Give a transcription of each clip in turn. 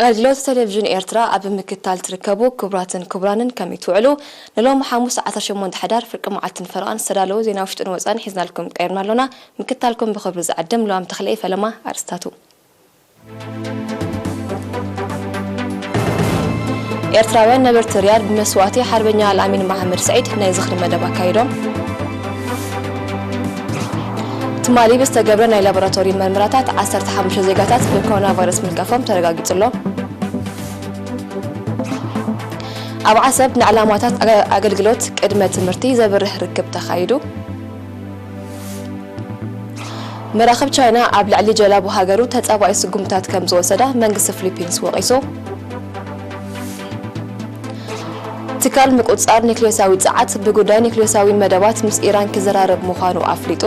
ኣገልግሎት ቴሌቪዥን ኤርትራ ኣብ ምክታል ትርከቡ ክቡራትን ክቡራንን፣ ከመይ ትውዕሉ? ንሎሚ ሓሙስ ዓሰርተ ሸሞንተ ሕዳር ፍርቂ መዓልትን ፈረቓን ዝተዳለዉ ዜና ውሽጥን ወጻእን ሒዝናልኩም ቀሪብና ኣሎና። ምክታልኩም ብኽብሪ ዝዕድም ሉዋም ተኽለየ። ፈለማ ኣርእስታቱ። ኤርትራውያን ነበርቲ ሪያድ ብመስዋእቲ ሓርበኛ ኣልኣሚን መሓመድ ስዒድ ናይ ዝኽሪ መደብ ኣካይዶም። ትማሊ ብዝተገብረ ናይ ላቦራቶሪ መርመራታት ዓሰርተ ሓሙሽተ ዜጋታት ብኮሮና ቫይረስ ምልካፎም ተረጋጊጹ ኣሎ። ኣብ ዓሰብ ንዕላማታት ኣገ-፣ ኣገልግሎት ቅድመ ትምህርቲ ዘብርህ ርክብ ተኻይዱ። መራኽብ ቻይና ኣብ ልዕሊ ጀላቡ ሃገሩ ተጻባኢ ስጉምታት ከም ዝወሰዳ መንግስቲ ፊሊፒንስ ወቒሱ። ትካል ምቁጽጻር ኒክሌሳዊ ጸዓት ብጉዳይ ኒክሌሳዊ መደባት ምስ ኢራን ክዘራረብ ምዃኑ ኣፍሊጡ።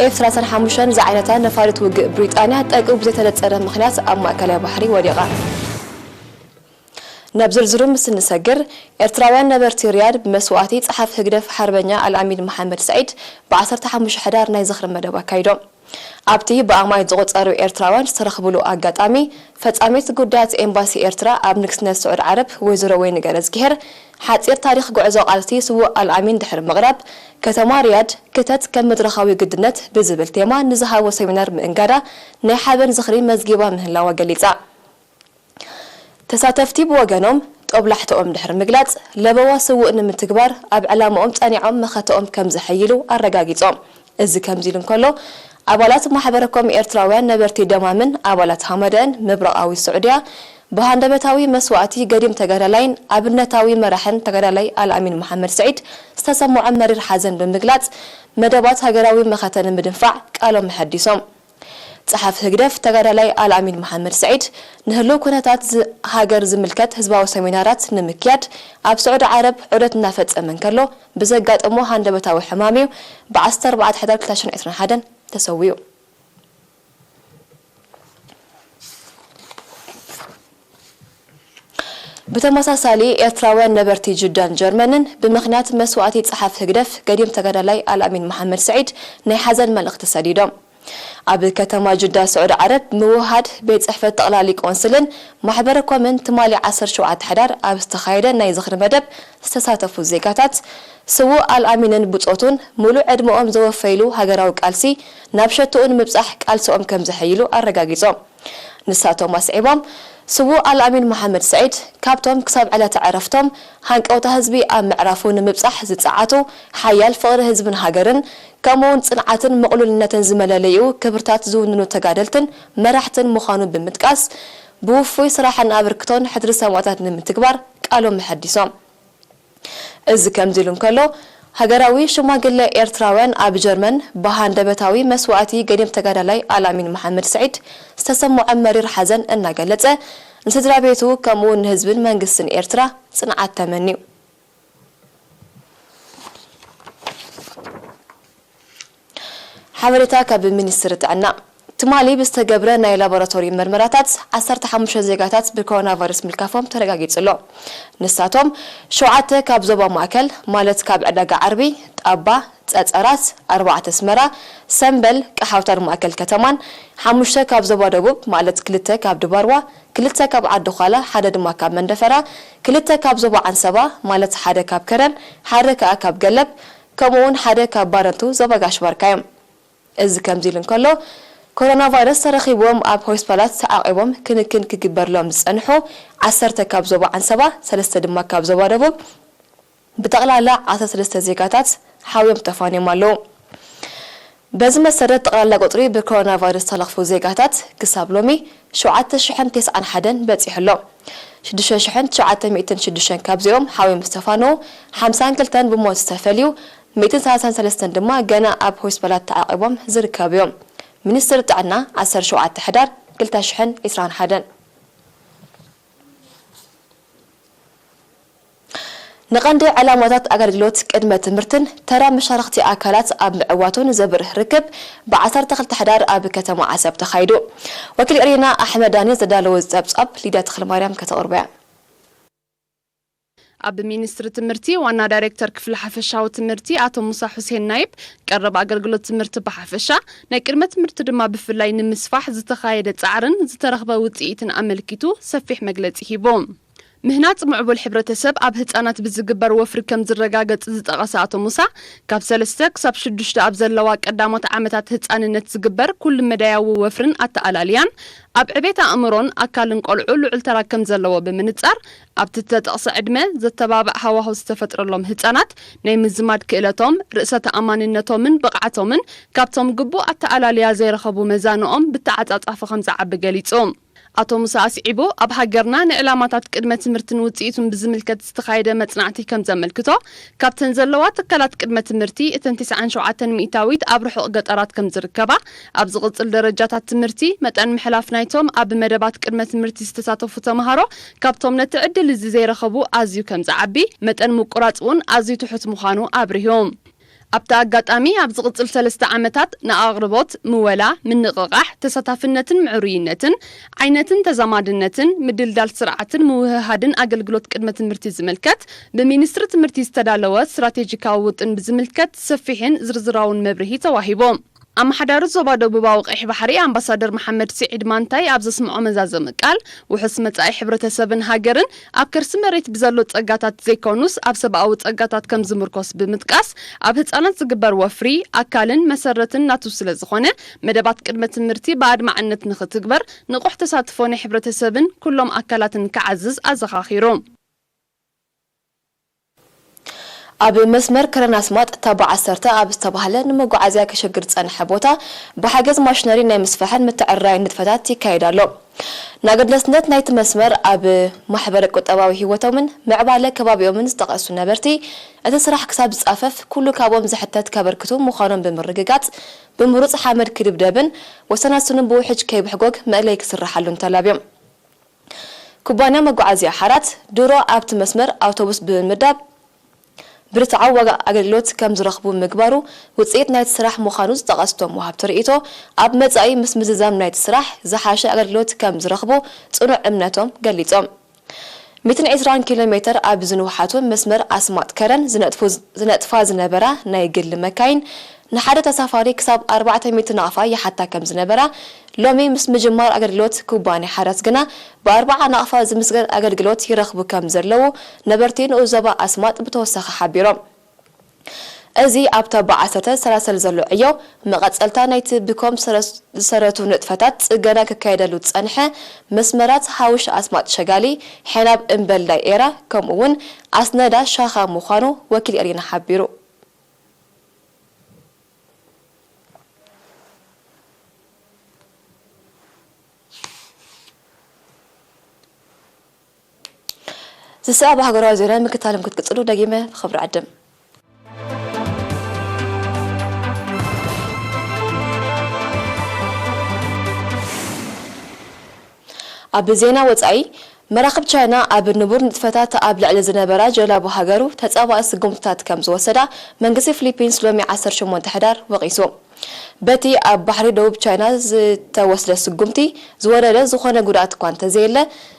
ኤፍ ሰላሳን ሓሙሽተን ዝዓይነታ ነፋሪት ውግእ ብሪጣንያ ጠቂው ብዘይተነጸረ ምኽንያት ኣብ ማእከላይ ባሕሪ ወዲቓ። ናብ ዝርዝሩ ምስ እንሰግር፣ ኤርትራውያን ነበርቲ ሪያድ ብመስዋእቲ ጸሓፊ ህግደፍ ሓርበኛ ኣልኣሚን መሓመድ ስዒድ ብ ዓሰርተ ሓሙሽተ ሕዳር ናይ ዝኽሪ መደብ ኣካይዶም። ኣብቲ ብኣማኢት ዝቑጸሩ ኤርትራውያን ዝተረኽብሉ ኣጋጣሚ፣ ፈጻሚት ጉዳያት ኤምባሲ ኤርትራ ኣብ ንግስነት ስዑድ ዓረብ ወይዘሮ ወይኒ ገረዝግሄር፣ ሓጺር ታሪኽ ጉዕዞ ቃልሲ ስዉእ ኣልኣሚን ድሕሪ ምቕራብ፣ ከተማ ሪያድ ክተት ከም መድረኻዊ ግድነት ብዝብል ቴማ ንዝሃቦ ሰሚናር ምእንጋዳ ናይ ሓበን ዝኽሪ መዝጊባ ምህላዋ ገሊጻ። ተሳተፍቲ ብወገኖም፣ ጦብላሕተኦም ድሕሪ ምግላጽ፣ ለበዋ ስዉእ ንምትግባር ኣብ ዕላማኦም ጸኒዖም መኸተኦም ከም ዘሐይሉ ኣረጋጊጾም። እዚ ከምዚ ኢሉ እንከሎ፣ ኣባላት ማሕበረ ኮም ኤርትራውያን ነበርቲ ደማምን ኣባላት ሃመደእን ምብራቓዊ ስዑድያ ብሃንደበታዊ መስዋእቲ ገዲም ተጋዳላይን ኣብነታዊ መራሕን ተጋዳላይ ኣልኣሚን መሓመድ ስዒድ ዝተሰምዖም መሪር ሓዘን ብምግላጽ፣ መደባት ሃገራዊ መኸተ ንምድንፋዕ ቃሎም ኣሐዲሶም። ጸሓፊ ህግደፍ ተጋዳላይ ኣልኣሚን መሓመድ ስዒድ፣ ንህሉው ኩነታት ዝ-፣ ሃገር ዝምልከት ህዝባዊ ሰሚናራት ንምክያድ ኣብ ስዑዲ ዓረብ ዑደት እናፈጸመ እንከሎ ብዘጋጠሞ ሃንደበታዊ ሕማም እዩ ብ ዓሰርተ ኣርባዕተ ሕዳር ክልተ ሽሕን ዕስራን ሓደን ተሰዊኡ። ብተመሳሳሊ፣ ኤርትራውያን ነበርቲ ጅዳን ጀርመንን ብምኽንያት መስዋእቲ ጸሓፊ ህግደፍ ገዲም ተጋዳላይ ኣልኣሚን መሓመድ ስዒድ ናይ ሓዘን መልእኽቲ ሰዲዶም። ኣብ ከተማ ጅዳ ስዑዲ ዓረብ ምውህሃድ ቤት ጽሕፈት ጠቕላሊ ቆንስልን ማሕበረ ኮምን ትማሊ ዓሰርተ ሸውዓተ ሕዳር ኣብ ዝተኻየደ ናይ ዝኽሪ መደብ ዝተሳተፉ ዜጋታት፣ ስዉእ ኣልኣሚንን ብጾቱን ምሉእ ዕድመኦም ዘወፈይሉ ሃገራዊ ቃልሲ ናብ ሸቶኡ ንምብጻሕ ቃልስኦም ከም ዘሐይሉ ኣረጋጊጾም። ንሳቶም ኣስዒቦም፣ ስዉእ ኣልኣሚን መሓመድ ስዒድ ካብቶም ክሳብ ዕለተ ዕረፍቶም ሃንቀውታ ህዝቢ ኣብ ምዕራፉ ንምብጻሕ ዝጸዓቱ፣ ሓያል ፍቕሪ ህዝብን ሃገርን ከምኡውን ጽንዓትን ምቕሉልነትን ዝመለለይኡ ክብርታት ዝውንኑ ተጋደልትን መራሕትን ምዃኑ ብምጥቃስ፣ ብውፉይ ስራሕን ኣበርክቶን ሕድሪ ሰማእታት ንምትግባር ቃሎም ኣሐዲሶም። እዚ ከምዚ ኢሉ እንከሎ፣ ሃገራዊ ሽማግለ ኤርትራውያን ኣብ ጀርመን ብሃንደበታዊ መስዋእቲ ገዲም ተጋዳላይ ኣልኣሚን መሓመድ ስዒድ ዝተሰምዖም መሪር ሓዘን እናገለጸ፣ ንስድራ ቤቱ ከምኡ እውን ንህዝብን መንግስትን ኤርትራ ጽንዓት ተመንዩ። ሓበሬታ ካብ ሚኒስትሪ ጥዕና። ትማሊ ብዝተገብረ ናይ ላቦራቶሪ መርመራታት ዓሰርተ ሓሙሽተ ዜጋታት ብኮሮና ቫይረስ ምልካፎም ተረጋጊጹ ኣሎ። ንሳቶም ሸውዓተ ካብ ዞባ ማእከል፣ ማለት ካብ ዕዳጋ ዓርቢ፣ ጣባ፣ ጸጸራት፣ ኣርባዕተ ኣስመራ፣ ሰምበል፣ ቀሓውታን ማእከል ከተማን፣ ሓሙሽተ ካብ ዞባ ደቡብ፣ ማለት ክልተ ካብ ድባርዋ፣ ክልተ ካብ ዓዲ ዃላ፣ ሓደ ድማ ካብ መንደፈራ፣ ክልተ ካብ ዞባ ዓንሰባ፣ ማለት ሓደ ካብ ከረን፣ ሓደ ከኣ ካብ ገለብ፣ ከምኡውን ሓደ ካብ ባረንቱ ዞባ ጋሽ ባርካ እዮም። እዚ ከምዚ ኢሉ እንከሎ፣ ኮሮና ቫይረስ ተረኺብዎም ኣብ ሆስፒታላት ተዓቒቦም ክንክን ክግበርሎም ዝጸንሑ ዓሰርተ ካብ ዞባ ዓንሰባ፣ ሰለስተ ድማ ካብ ዞባ ደቡብ፣ ብጠቕላላ ዓሰርተ ሰለስተ ዜጋታት ሓውዮም ተፋንዮም ኣለዉ። በዚ መሰረት፣ ጠቕላላ ቁጽሪ ብኮሮና ቫይረስ ዝተለኽፉ ዜጋታት ክሳብ ሎሚ ሸውዓተ ሽሕን ተስዓን ሓደን በጺሑ ኣሎ። ሽዱሽተ ሽሕን ትሽዓተ ሚእትን ሽዱሽተን ካብዚኦም ሓውዮም ዝተፋነዉ፣ ሓምሳን ክልተን ብሞት ዝተፈልዩ፣ ሚእትን ሰላሳን ሰለስተን ድማ ገና ኣብ ሆስፒታላት ተዓቒቦም ዝርከቡ እዮም። ሚኒስትሪ ጥዕና፣ ዓሰርተ ሸውዓተ ሕዳር ክልተ ሽሕን ዕስራን ሓደን። ንቐንዲ ዕላማታት ኣገልግሎት ቅድመ ትምህርትን ተራ መሻርኽቲ ኣካላት ኣብ ምዕዋቱን ዘብርህ ርክብ ብ ዓሰርተ ክልተ ሕዳር ኣብ ከተማ ዓሰብ ተኻይዱ። ወኪል ኤሪና ኣሕመድ ዳኒ ዘዳለዎ ጸብጻብ ሊድያ ተኽለማርያም ከተቕርቦ እያ። ኣብ ሚኒስትሪ ትምህርቲ ዋና ዳይሬክተር ክፍሊ ሓፈሻዊ ትምህርቲ ኣቶ ሙሳ ሑሴን ናይብ፣ ቀረብ ኣገልግሎት ትምህርቲ ብሓፈሻ፣ ናይ ቅድመ ትምህርቲ ድማ ብፍላይ ንምስፋሕ ዝተኻየደ ጻዕርን ዝተረኽበ ውጽኢትን ኣመልኪቱ ሰፊሕ መግለጺ ሂቡ። ምህናጽ ምዕቡል ሕብረተሰብ ኣብ ህጻናት ብዝግበር ወፍሪ ከም ዝረጋገጽ ዝጠቐሰ ኣቶ ሙሳ፣ ካብ ሰለስተ ክሳብ ሽዱሽተ ኣብ ዘለዋ ቀዳሞት ዓመታት ህጻንነት ዝግበር ኩሉ መዳያዊ ወፍርን ኣተኣላልያን፣ ኣብ ዕቤት ኣእምሮን ኣካልን ቆልዑ ልዑል ተራ ከም ዘለዎ ብምንጻር፣ ኣብቲ እተጠቕሰ ዕድመ ዘተባብዕ ሃዋሁ ዝተፈጥረሎም ህጻናት፣ ናይ ምዝማድ ክእለቶም፣ ርእሰ ተኣማንነቶምን ብቕዓቶምን ካብቶም ግቡእ ኣተኣላልያ ዘይረኸቡ መዛንኦም ብተዓጻጻፊ ከም ዝዓቢ ገሊጹ። ኣቶ ሙሳ ኣስዒቡ፣ ኣብ ሃገርና ንዕላማታት ቅድመ ትምህርትን ውጽኢቱን ብዝምልከት ዝተኻየደ መጽናዕቲ ከም ዘመልክቶ፣ ካብተን ዘለዋ ትካላት ቅድመ ትምህርቲ እተን ትስዓን ሸውዓተን ሚእታዊት ኣብ ርሑቕ ገጠራት ከም ዝርከባ፣ ኣብ ዝቕጽል ደረጃታት ትምህርቲ መጠን ምሕላፍ ናይቶም ኣብ መደባት ቅድመ ትምህርቲ ዝተሳተፉ ተምሃሮ ካብቶም ነቲ ዕድል እዚ ዘይረኸቡ ኣዝዩ ከም ዝዓቢ፣ መጠን ምቁራጽ እውን ኣዝዩ ትሑት ምዃኑ ኣብሪሁ። ኣብቲ ኣጋጣሚ፣ ኣብ ዝቕጽል ሰለስተ ዓመታት ንኣቕርቦት፣ ምወላ፣ ምንቕቓሕ፣ ተሳታፍነትን ምዕሩይነትን፣ ዓይነትን ተዛማድነትን፣ ምድልዳል ስርዓትን ምውህሃድን ኣገልግሎት ቅድመ ትምህርቲ ዝምልከት ብሚኒስትሪ ትምህርቲ ዝተዳለወ ስትራቴጂካዊ ውጥን ብዝምልከት ሰፊሕን ዝርዝራውን መብርሂ ተዋሂቡ። ኣመሓዳሪ ዞባ ደቡባዊ ቀይሕ ባሕሪ ኣምባሳደር መሓመድ ስዒድ ማንታይ ኣብ ዘስምዖ መዛዘሚ ቃል፣ ውሑስ መጻኢ ሕብረተሰብን ሃገርን ኣብ ከርሲ መሬት ብዘሎ ጸጋታት ዘይኮኑስ ኣብ ሰብኣዊ ጸጋታት ከም ዝምርኮስ ብምጥቃስ፣ ኣብ ህጻናት ዝግበር ወፍሪ ኣካልን መሰረትን ናቱ ስለ ዝኾነ፣ መደባት ቅድመ ትምህርቲ ብኣድማዕነት ንኽትግበር ንቑሕ ተሳትፎ ናይ ሕብረተሰብን ኩሎም ኣካላትን ክዓዝዝ ኣዘኻኺሩ። ኣብ መስመር ከረን ኣስማጥ ታባ ዓሰርተ ኣብ ዝተባህለ ንመጓዓዝያ ከሸግር ዝጸንሐ ቦታ ብሓገዝ ማሽነሪ ናይ ምስፋሕን ምትዕርራይን ንጥፈታት ይካየድ ኣሎ። ንኣገዳስነት ናይቲ መስመር ኣብ ማሕበረ ቁጠባዊ ህይወቶምን ምዕባለ ከባቢኦምን ዝጠቐሱ ነበርቲ፣ እቲ ስራሕ ክሳብ ዝጻፈፍ ኩሉ ካብኦም ዝሕተት ከበርክቱ ምዃኖም ብምርግጋጽ፣ ብምሩጽ ሓመድ ክድብደብን ወሰናስኑ ብውሕጅ ከይብሕጎግ መእለይ ክስርሓሉን ተላብዮም። ኩባንያ መጓዓዝያ ሓራት ድሮ ኣብቲ መስመር ኣውቶቡስ ብምምዳብ ብርትዓዊ ዋጋ ኣገልግሎት ከም ዝረኽቡ ምግባሩ ውጽኢት ናይቲ ስራሕ ምዃኑ ዝጠቐሱ እቶም ወሃብቲ ርእይቶ፣ ኣብ መጻኢ ምስ ምዝዛም ናይቲ ስራሕ ዝሓሸ ኣገልግሎት ከም ዝረኽቡ ጽኑዕ እምነቶም ገሊጾም። ሚእትን ዕስራን ኪሎ ሜተር ኣብ ዝንውሓቱ መስመር ኣስማጥ ከረን ዝነጥፉ-፣ ዝነጥፋ ዝነበራ ናይ ግሊ መካይን ንሓደ ተሳፋሪ ክሳብ ኣርባዕተ ሚእቲ ናቕፋ ይሓታ ከም ዝነበራ፣ ሎሚ ምስ ምጅማር ኣገልግሎት ኩባንያ ሓራት ግና ብኣርባዓ ናቕፋ ዝምስገር ኣገልግሎት ይረኽቡ ከም ዘለዉ ነበርቲ ንኡስ ዞባ ኣስማጥ ብተወሳኺ ሓቢሮም። እዚ ኣብ ታባ ዓሰርተ ዝሰላሰል ዘሎ ዕዮ፣ መቐጸልታ ናይቲ ብኮም ሰረስ-፣ ዝሰረቱ ንጥፈታት ጽገና ክካየደሉ ዝጸንሐ መስመራት ሃውሽ ኣስማጥ ሸጋሊ፣ ሔናብ እምበልዳይ ኤራ፣ ከምኡ እውን ኣስነዳ ሻኻ ምዃኑ ወኪል ኤሪና ሓቢሩ። ዝሰኣብ ሃገራዊ ዜና ምክታልም ክትቅጽሉ ደጊመ ብኽብሪ ዕድም። ኣብ ዜና ወጻኢ፣ መራኽብ ቻይና ኣብ ንቡር ንጥፈታት ኣብ ልዕሊ ዝነበራ ጀላቡ ሃገሩ ተጻባኢ ስጉምትታት ከም ዝወሰዳ መንግስቲ ፊሊፒንስ ሎሚ ዓሰርተ ሸሞንተ ሕዳር ወቒሱ። በቲ ኣብ ባሕሪ ደቡብ ቻይና ዝተወስደ ስጉምቲ ዝወረደ ዝኾነ ጉድኣት እኳ እንተዘየለ፣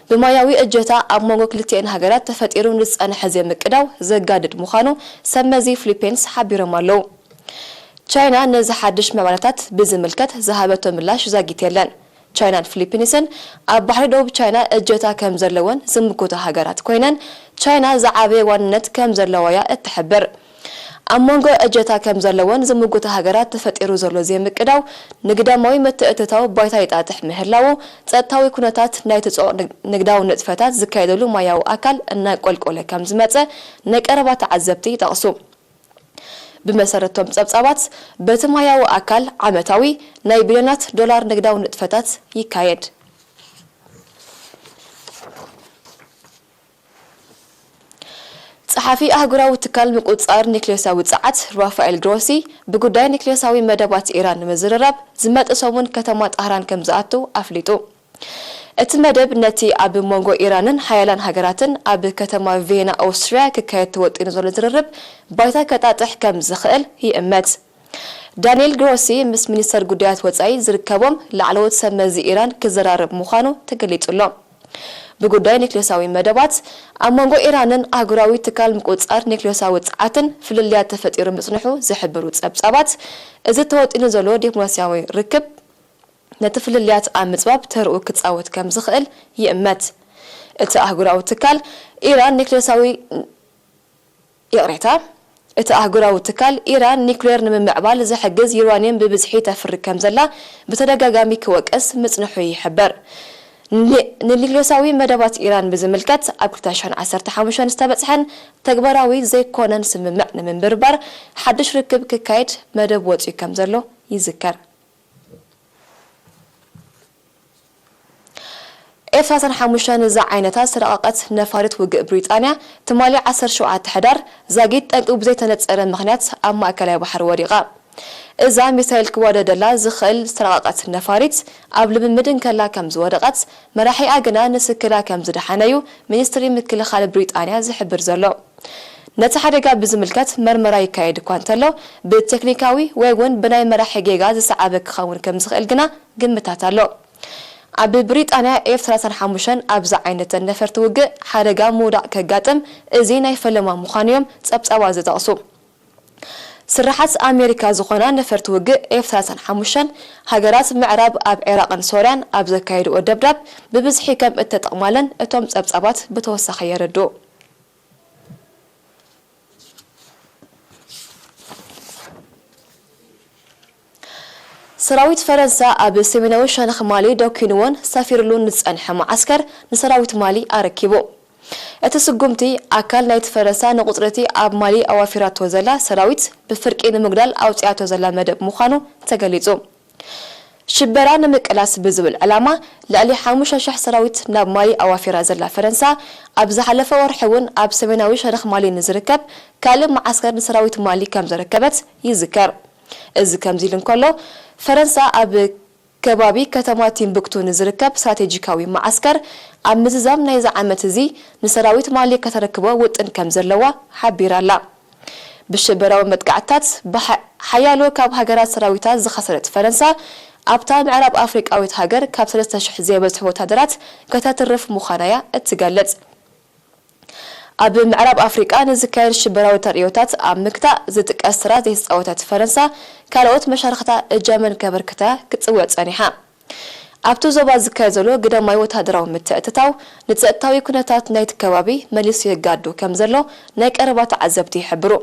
ብማያዊ እጀታ ኣብ መንጎ ክልቲኤን ሃገራት ተፈጢሩ ንዝጸንሐ ዘይምቅዳው ዘጋድድ ምዃኑ ሰብ መዚ ፊሊፒንስ ሓቢሮም ኣለዉ። ቻይና ነዚ ሓድሽ ምዕባለታት ብዝምልከት ዝሃበቶ ምላሽ ዛጊት የለን። ቻይናን ፊሊፒንስን ኣብ ባሕሪ ደቡብ ቻይና እጀታ ከም ዘለወን ዝምጉታ ሃገራት ኮይነን፣ ቻይና ዝዓበየ ዋንነት ከም ዘለዋ እያ እትሕብር። ኣብ መንጎ እጀታ ከም ዘለወን ዝምጉታ ሃገራት ተፈጢሩ ዘሎ ዘይምቅዳው ንግዳማዊ ምትእትታው ባይታ ይጣጥሕ ምህላዉ፣ ጸጥታዊ ኩነታት ናይቲ ጽዑቕ ንግ-፣ ንግዳዊ ንጥፈታት ዝካየደሉ ማያዊ ኣካል እናቆልቆለ ከም ዝመጸ ናይ ቀረባ ተዓዘብቲ ይጠቕሱ። ብመሰረቶም ጸብጻባት፣ በቲ ማያዊ ኣካል ዓመታዊ ናይ ቢልዮናት ዶላር ንግዳዊ ንጥፈታት ይካየድ። ጸሓፊ ኣህጉራዊ ትካል ምቁጽጻር ኒክሌሳዊ ጸዓት ራፋኤል ግሮሲ፣ ብጉዳይ ኒክሌሳዊ መደባት ኢራን ንምዝርራብ ዝመጽእ ሰሙን ከተማ ጣህራን ከም ዝኣቱ ኣፍሊጡ። እቲ መደብ ነቲ ኣብ መንጎ ኢራንን ሓያላን ሃገራትን ኣብ ከተማ ቪየና ኦስትርያ ክካየድ ተወጢኑ ዘሎ ዝርርብ ባይታ ከጣጥሕ ከም ዝኽእል ይእመት። ዳንኤል ግሮሲ ምስ ሚኒስተር ጉዳያት ወጻኢ ዝርከቦም ላዕለዎት ሰብ መዚ ኢራን ክዘራረብ ምዃኑ ተገሊጹ ኣሎ። ብጉዳይ ኒክሌሳዊ መደባት ኣብ መንጎ ኢራንን ኣህጉራዊ ትካል ምቁጽጻር ኒክሌሳዊ ጸዓትን ፍልልያት ተፈጢሩ ምጽንሑ ዝሕብሩ ጸብጻባት፣ እዚ ተወጢኑ ዘሎ ዲፕሎማስያዊ ርክብ ነቲ ፍልልያት ኣብ ምጽባብ ተርኡ ክጻወት ከም ዝኽእል ይእመት። እቲ ኣህጉራዊ ትካል፣ ኢራን ኒክሌሳዊ ይቕሬታ፣ እቲ ኣህጉራዊ ትካል፣ ኢራን ኒኩሌር ንምምዕባል ዝሕግዝ ዩራኒየም ብብዝሒ ተፍሪ ከም ዘላ ብተደጋጋሚ ክወቅስ ምጽንሑ ይሕበር። ንኒ-፣ ንኒክሌሳዊ መደባት ኢራን ብዝምልከት ኣብ ክልተ ሽሕን ዓሰርተ ሓሙሽተን ዝተበጽሐን ተግባራዊ ዘይኮነን ስምምዕ ንምንብርባር ሓድሽ ርክብ ክካየድ መደብ ወጺኡ ከም ዘሎ ይዝከር። ኤፍ ሰላሳን ሓሙሽተን ዝዓይነታ ዝተራቐቐት ነፋሪት ውግእ ብሪጣንያ ትማሊ ዓሰርተ ሸውዓተ ሕዳር ዛጊት ጠንቁ ብዘይተነጸረ ምኽንያት ኣብ ማእከላይ ባሕሪ ወዲቓ። እዛ ሚሳይል ክዋደደላ ዝኽእል ዝተራቐቐት ነፋሪት ኣብ ልምምድ እንከላ ከም ዝወደቐት መራሒኣ ግና ንስክላ ከም ዝደሓነዩ ሚኒስትሪ ምክልኻል ብሪጣንያ ዝሕብር ዘሎ። ነቲ ሓደጋ ብዝምልከት መርመራ ይካየድ እኳ እንተሎ፣ ብቴክኒካዊ ወይ እውን ብናይ መራሒ ጌጋ ዝሰዓበ ክኸውን ከም ዝኽእል ግና ግምታት ኣሎ። ኣብ ብሪጣንያ ኤፍ ሰላሳን ሓሙሽተን ኣብዛ ዓይነት ነፈርቲ ውግእ ሓደጋ ምውዳቕ ከጋጥም እዚ ናይ ፈለማ ምዃኑ እዮም ጸብጻባት ዝጠቕሱ። ስርሓት ኣሜሪካ ዝኾና ነፈርቲ ውግእ ኤፍ ሰላሳን ሓሙሽተን ሃገራት ምዕራብ ኣብ ዒራቕን ሶርያን ኣብ ዘካየድኦ ደብዳብ ብብዝሒ ከም እተጠቕማለን እቶም ጸብጻባት ብተወሳኺ የረድኡ። ሰራዊት ፈረንሳ ኣብ ሰሜናዊ ሸነኽ ማሊ ደኪንዎን ሰፊርሉን ዝጸንሐ መዓስከር ንሰራዊት ማሊ ኣረኪቡ። እቲ ስጉምቲ ኣካል ናይቲ ፈረንሳ ንቁጽሪ እቲ ኣብ ማሊ ኣዋፊራቶ ዘላ ሰራዊት ብፍርቂ ንምጉዳል ኣውጺኣቶ ዘላ መደብ ምዃኑ ተገሊጹ። ሽበራ ንምቅላስ ብዝብል ዕላማ ልዕሊ ሓሙሽተ ሽሕ ሰራዊት ናብ ማሊ ኣዋፊራ ዘላ ፈረንሳ፣ ኣብ ዝሓለፈ ወርሒ እውን ኣብ ሰሜናዊ ሸነኽ ማሊ ንዝርከብ ካልእ መዓስከር ንሰራዊት ማሊ ከም ዘረከበት ይዝከር። እዚ ከምዚ ኢሉ እንከሎ፣ ፈረንሳ ኣብ ከባቢ ከተማ ቲምቡክቱ ንዝርከብ ስትራቴጂካዊ መዓስከር ኣብ ምዝዛም ናይዚ ዓመት እዚ ንሰራዊት ማሊ ከተረክቦ ውጥን ከም ዘለዋ ሓቢራ ኣላ። ብሽበራዊ መጥቃዕትታት ብሓ-፣ ሓያሎ ካብ ሃገራት ሰራዊታ ዝኸሰረት ፈረንሳ፣ ኣብታ ምዕራብ ኣፍሪቃዊት ሃገር ካብ ሰለስተ ሽሕ ዘይበዝሑ ወታደራት ከተትርፍ ምዃና እያ እትገልጽ። ኣብ ምዕራብ ኣፍሪቃ ንዝካየድ ሽበራዊ ተርእዮታት ኣብ ምክታእ ዝጥቀስ ተራ ዘይተጻወተት ፈረንሳ፣ ካልኦት መሻርኽታ እጃመን ከበርክታ ክትጽውዕ ጸኒሓ። ኣብቲ ዞባ ዝካየድ ዘሎ ግዳማዊ ወተሃደራዊ ምትእትታው፣ ንጸጥታዊ ኩነታት ናይቲ ከባቢ መሊሱ የጋዶ ከም ዘሎ ናይ ቀረባ ተዓዘብቲ ይሕብሩ።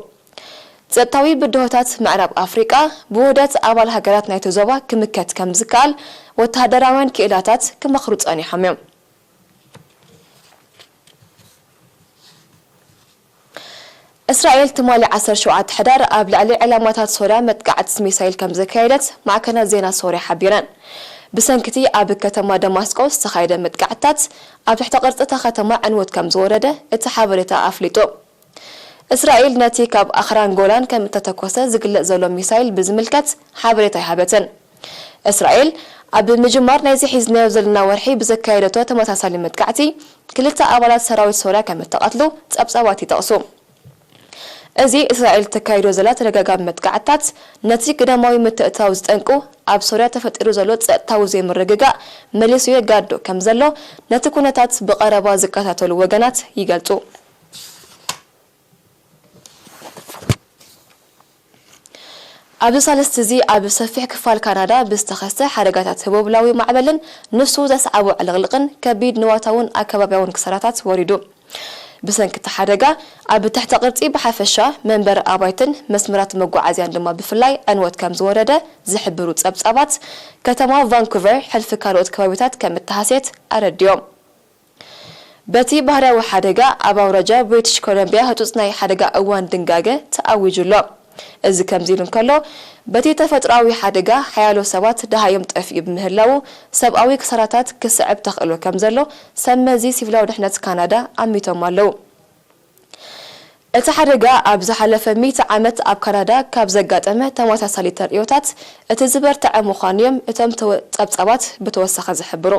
ጸጥታዊ ብድሆታት ምዕራብ ኣፍሪቃ ብውህደት ኣባል ሃገራት ናይቲ ዞባ ክምከት ከም ዝከኣል ወተሃደራውያን ክኢላታት ክመኽሩ ጸኒሖም እዮም። እስራኤል ትማሊ ዓሰርተ ሸውዓተ ሕዳር ኣብ ልዕሊ ዕላማታት ሶርያ መጥቃዕቲ ሚሳይል ከም ዘካየደት ማዕከናት ዜና ሶርያ ሓቢረን። ብሰንኪቲ ኣብ ከተማ ደማስቆ ዝተኻየደ መጥቃዕትታት ኣብ ትሕተ ቅርጺ እታ ከተማ ዕንወት ከም ዝወረደ እቲ ሓበሬታ ኣፍሊጡ። እስራኤል ነቲ ካብ ኣኽራን ጎላን ከም እተተኮሰ ዝግለጽ ዘሎ ሚሳይል ብዝምልከት ሓበሬታ ኣይሃበትን። እስራኤል ኣብ ምጅማር ናይዚ ሒዝናዮ ዘለና ወርሒ ብዘካየደቶ ተመሳሳሊ መጥቃዕቲ ክልተ ኣባላት ሰራዊት ሶርያ ከም እተቐትሉ ጸብጻባት ይጠቕሱ። እዚ እስራኤል ተካይዶ ዘላ ተደጋጋሚ መጥቃዕትታት ነቲ ግዳማዊ ምትእትታው ዝጠንቁ ኣብ ሶርያ ተፈጢሩ ዘሎ ጸጥታዊ ዘይምርግጋእ መሊሱ የጋዶ ከም ዘሎ ነቲ ኩነታት ብቐረባ ዝከታተሉ ወገናት ይገልጹ። ኣብዚ ሳልስቲ እዚ ኣብ ሰፊሕ ክፋል ካናዳ ብዝተኸስተ ሓደጋታት ህቦብላዊ ማዕበልን ንሱ ዘስዓቦ ዕልቕልቕን ከቢድ ንዋታውን ኣከባብያውን ክሳራታት ወሪዱ። ብሰንኪ እቲ ሓደጋ ኣብ ትሕተ ቅርጺ ብሓፈሻ መንበሪ ኣባይትን መስመራት መጓዓዝያን ድማ ብፍላይ ዕንወት ከም ዝወረደ ዝሕብሩ ጸብጻባት፣ ከተማ ቫንኩቨር ሕልፊ ካልኦት ከባቢታት ከም እተሃስየት ኣረዲኦም። በቲ ባህርያዊ ሓደጋ ኣብ ኣውራጃ ብሪቲሽ ኮሎምቢያ ህጹጽ ናይ ሓደጋ እዋን ድንጋገ ተኣዊጁ ኣሎ። እዚ ከምዚ ኢሉ እንከሎ፣ በቲ ተፈጥሮኣዊ ሓደጋ ሓያሎ ሰባት ደሃዮም ጠፊኡ ብምህላዉ፣ ሰብኣዊ ክሳራታት ክስዕብ ተኽእሎ ከም ዘሎ ሰብ መዚ ሲቪላዊ ድሕነት ካናዳ ኣሚቶም ኣለዉ። እቲ ሓደጋ ኣብ ዝሓለፈ ሚእቲ ዓመት ኣብ ካናዳ ካብ ዘጋጠመ ተመሳሳሊ ተርእዮታት እቲ ዝበርትዐ ምዃኑ እዮም እቶም ተወ-፣ ጸብጻባት ብተወሳኺ ዝሕብሩ።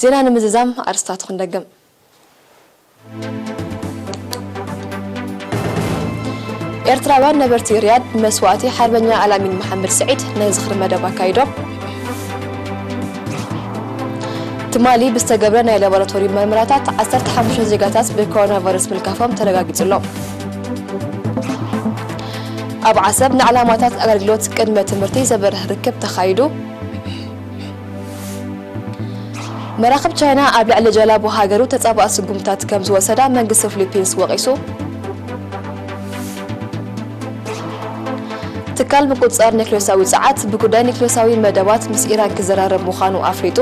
ዜና ንምዝዛም ኣርስታት ክንደግም። ኤርትራውያን ነበርቲ ሪያድ ብመስዋእቲ ሓርበኛ ኣልኣሚን መሓመድ ስዒድ ናይ ዝኽሪ መደብ ኣካይዶም። ትማሊ ብዝተገብረ ናይ ላቦራቶሪ መርመራታት ዓሰርተ ሓሙሽተ ዜጋታት ብኮሮና ቫይረስ ምልካፎም ተረጋጊጹ ኣሎ። ኣብ ዓሰብ ንዕላማታት ኣገልግሎት ቅድመ ትምህርቲ ዘበርህ ርክብ ተኻይዱ። መራኽብ ቻይና ኣብ ልዕሊ ጀላቡ ሃገሩ ተጻባእ ስጉምታት ከም ዝወሰዳ መንግስቲ ፊሊፒንስ ወቒሱ። ትካል ምቁጽጻር ኒክሌሳዊ ጸዓት ብጉዳይ ኒክሌሳዊ መደባት ምስ ኢራን ክዘራረብ ምዃኑ ኣፍሊጡ።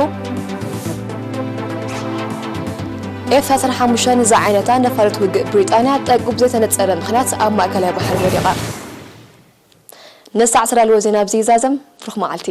ኤፍ ኣስራ ሓሙሽተ ዝዓይነታ ነፋሪት ውግእ ብሪጣንያ ጠንቁ ብዘይተነጸረ ምኽንያት ኣብ ማእከላይ ባሕሪ ወዲቓ። ንሳዕ ዝተዳለወ ዜና ኣብዚ ይዛዘም። ብሩኽ መዓልቲ።